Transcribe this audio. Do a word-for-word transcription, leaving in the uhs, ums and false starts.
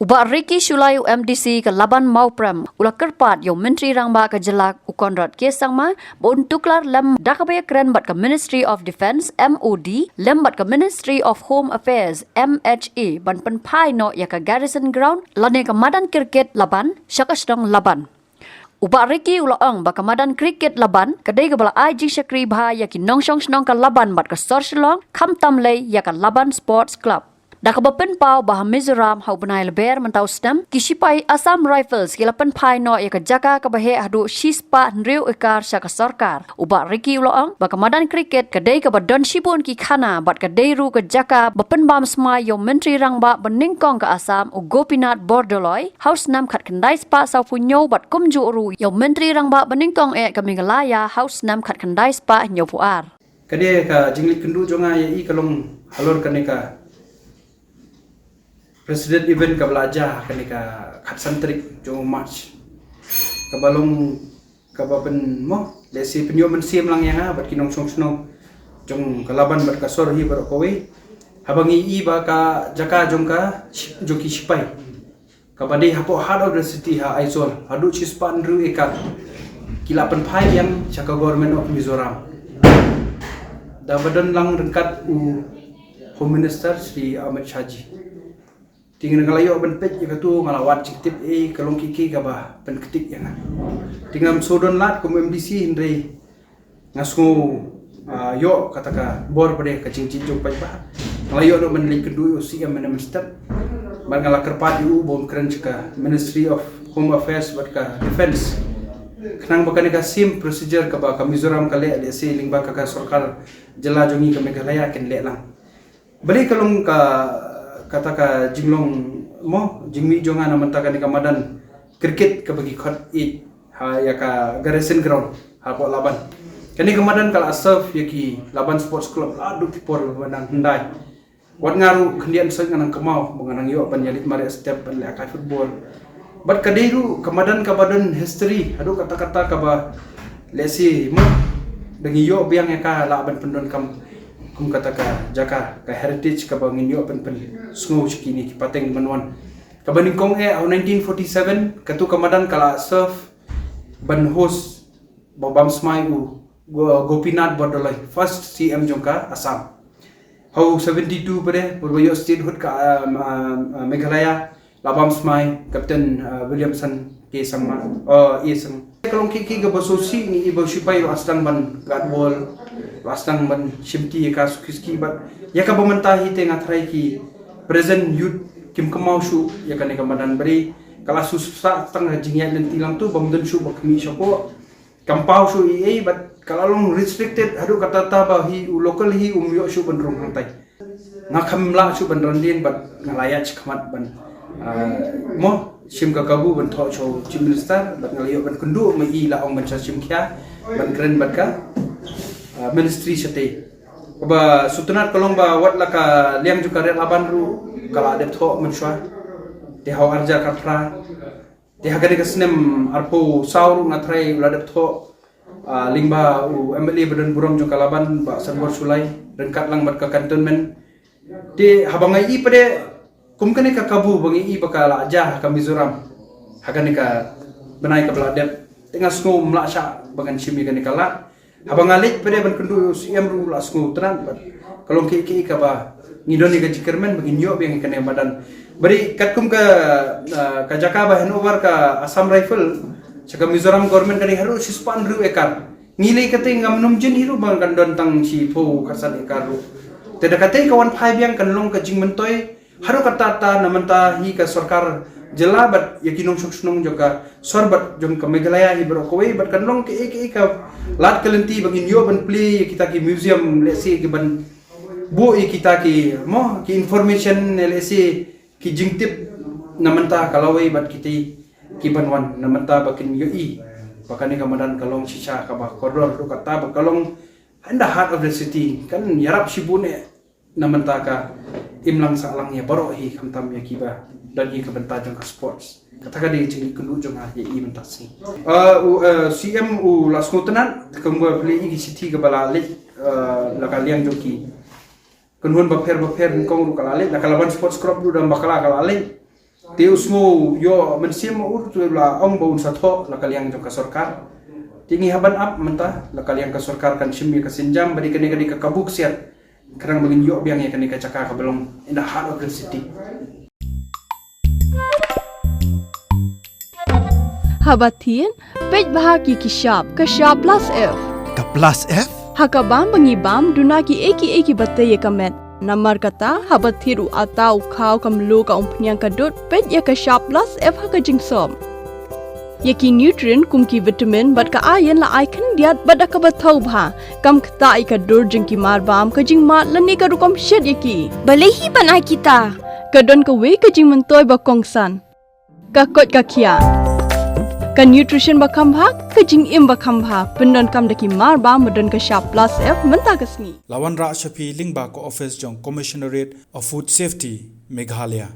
U Bah Ricky Shullai, u M D C ka Laban Mawprem, u la kyrpad ïa u Myntri Rangbah ka jylla, u Conrad K Sangma, ba un tuklar lem da kaba ïakren bad ka Ministry of Defence, M O D, lem bad ka Ministry of Home Affairs, M H A, ban pynphai noh ïa ka Garrison Ground lane ka madan cricket Laban sha ka shnong Laban. U Bah Ricky u la ong ba ka madan cricket Laban ka dei kaba la ai jingshakri bha ïa ki nongshong shnong ka Laban bad ka sor Shillong, khamtam lei ïa ka Laban Sports Club. Da kaba pynpaw ba ha Mizoram ha u bnai Lber mynta u snem, ki shipai Assam Rifles ki la pynphai noh ïa ka jaka kaba heh haduh shispah hynriew ekar sha ka sorkar. U Bah Ricky u la ong ba ka madan cricket ka dei kaba don shibun ki khana bad ka dei ruh ka jaka ba pynbam smai ïa u Myntri Rangbah banyngkong ka Assam, u Gopinath Bordoloi, ha u snem khatkhyndai spah sawphew hynñiew, bad kumjuh ruh ïa u Myntri Rangbah banyngkong eh ka Meghalaya ha u snem khatkhyndai spah hynñiewphew ar. Ka dei ka jingleit kynduh jong nga ïa i ka long halor kane ka president event kaba la jia kane ka khatsan tarik jong u March, kaba long kaba pyn mo, lehse pynïoh mynsiem lang ïa nga bad ki nongshong shnong jong ka Laban bad ka sor hi baroh kawei. Haba ngi i ba ka jaka jong ka, jong ki shipai, kaba dei hapoh heart of the city ha Aizawl, haduh shispah hynriew ekar, ki la pynphai biang sha ka Government of Mizoram, da ba don lang ryngkat u Home Minister Shri Amit Shah ji. Te nga la ïoh ban peit ïa katu, nga la wad jingtip, eh, ka long kiei kiei kaba pynktieh ïa nga. Te ngam shu don lad kum M D C, hynrei nga sngew, ah, ïoh kata ka bor pat de ka jingjied jong paidbah. Nga la ïoh ruh ban leit kynduh ïa u C M mynne mynstep. Bad nga la kyrpad ïa u ba un kren sha ka Ministry of Home Affairs bad ka Defence, khnang ba kane ka same procedure kaba ka Mizoram ka leh, lehse lyngba ka, ka sorkar jylla jong ngi ka Meghalaya kin leh lang. Balei ka long ka, kata ka jinglong mo, jingmih jong nga na mynta kane ka madan cricket kaba ki khot ïa ha ïa ka Garrison Ground hapoh Laban. Kane ka madan ka la serve ïa ki Laban Sports Club la duk ki por ba nang hyndai. Wat nga ruh khyndiat sait nga nang kynmaw ba nga nang ïoh ban ïaleit mareh step ban leh kai football. Bad ka dei ruh ka madan kaba don history haduh katta katta, kaba lehse mo da ngi ïoh biang ïa ka lah ban pyndonkam kum kata ka jaka, ka heritage kaba ngin ïoh ban pynsngew sha kine ki pateng ban wan. Kaba nyngkong eh ha u nineteen forty-seven, katu ka madan ka la serve ban host ba bam smai u Go-, Gopinath Bordoloi, first C M jong ka Assam. Ha u seventy-two pat de, ba ïoh statehood ka, um, um, uh, Meghalaya, la bam smai Captain, uh, Williamson K Sangma, uh, A Sangma. Ka long kiei kiei kaba sngewsih, ngi i ba u shipai ruh la sdang ban guard wall, la sdang ban shimti ïa ka suki suki, bad ïa kaba mynta hi te nga tharai ki present youth kim kynmaw shuh ïa kane ka madan, bad ka la shu sah tang ha jingïaid lynti lang tu, bym don shuh ba khmih shapoh. Kam paw shuh ei ei, bad ka la long restricted haduh katta katta ba hi u local hi um ïoh shuh ban rung hangtai. Nga kam lah shuh ban ran dien bad nga la ïaid shakhmat ban, ah, mo, shim ka kabu ban thoh sha u Chief Minister, bad nga la ïoh ban kynduh ma i, la ong ban sa shim khia ban kren bad ka, ah, ministry shatei. Kaba sngewtynnat ka long ba wat la ka liang jong ka Red Laban ruh ka la dep thoh mynshuwa. Te ha u arhajar khatphra, te ha kane ka snem arphew saw ruh nga tharai u la dep thoh, ah, lyngba u M L A ba don burom jong ka Laban, Bah Sanbor Shullai, ryngkat lang bad ka cantonment. Te haba nga i pat de kum kane ka kabu ba nga i ba ka la jia ha ka Mizoram ha kane ka bnai kaba la dep, te nga sngew ym lah shah ba ngan shim ïa kane ka lad. Haba nga leit pat de ban kynduh ïa u C M ruh la sngewtynnat, bad ka long kiei kiei kaba ngi don ïa ka jingkyrmen ba ngin ïoh biang ïa kane ka madan. Bad katkum ka, ah, ka jaka ba hand over ka Assam Rifle sha ka Mizoram government ka dei haduh shispah hynriew ekar. Ngi lei katei ngam nym jin hi ruh ba kan don tang shiphew khatsan ekar ruh. Te da katei ka wan phai biang kan long ka jingmyntoi haduh katta katta na mynta hi ka sorkar jylla bad ïa ki nongshong shnong jong ka sor bad jong ka Meghalaya hi baroh kawei, bad kan long kiei kiei ka lad ka lynti ba ngin ïoh ban plie ïa kita ki museum, lehse ki ban buh ïa kita ki mo, ki information, lehse ki jingtip na mynta ka lawei bad kitei ki ban wan na mynta ba kin ïohi ba kane ka madan ka long shisha kaba kordor haduh katta, ba ka long in the heart of the city, kan ïarap shibun eh na mynta ka imlang sahlang ïa baroh hi, khamtam ïa kiba don hi ka bynta jong ka sports. Kata ka dei ka jingkynduh jong nga ïa i mynta sngi. Ah, u, eh, C M u la sngewtynnat, kumba phi la i ki shithi kaba la leit, eh, la ka liang jong ki kynhun bapher bapher nyngkong ruh ka la leit, la ka Laban Sports Club ruh da bakla ka la leit. Te u sngew ïoh mynsiem u, te la ong ba un sa thoh la ka liang jong ka sorkar. Te ngi hap ban ap mynta, la ka liang ka sorkar kan shim ïa ka sienjam, ba dei kane ka dei ka kabu ksiar. Khnang ba ngin ïoh biang ïa kane ka jaka kaba long in the heart of the city. Haba thied, peit bha ki ki shap, ka shap plus F. Ka plus F? Ha ka bam ba ngi bam, duna kiei kiei kiba tei ïa ka met. Namar kata, haba thied u atta, u khaw, ka mluh, ka umphniang, ka dud, peit ïa ka shap plus F ha ka jingsop. Ïa ki nutrient kum ki vitamin bad ka iron la ai khyndiat bad da kaba thaw bha. Kam ktah ïa ka dur jong ki marbam, ka jingmad lane ka rukom shet ïa ki. Balei hi ban ai kita? Ka don kawei ka jingmyntoi ba kongsan. Ka koit ka khiah. Ka nutrition ba kham bha, ka jingim ba kham bha, pyndonkam da ki marbam ba don ka shap plus F mynta ka sngi. La wanrah sha phi lyngba ka office jong Commissionerate of Food Safety, Meghalaya.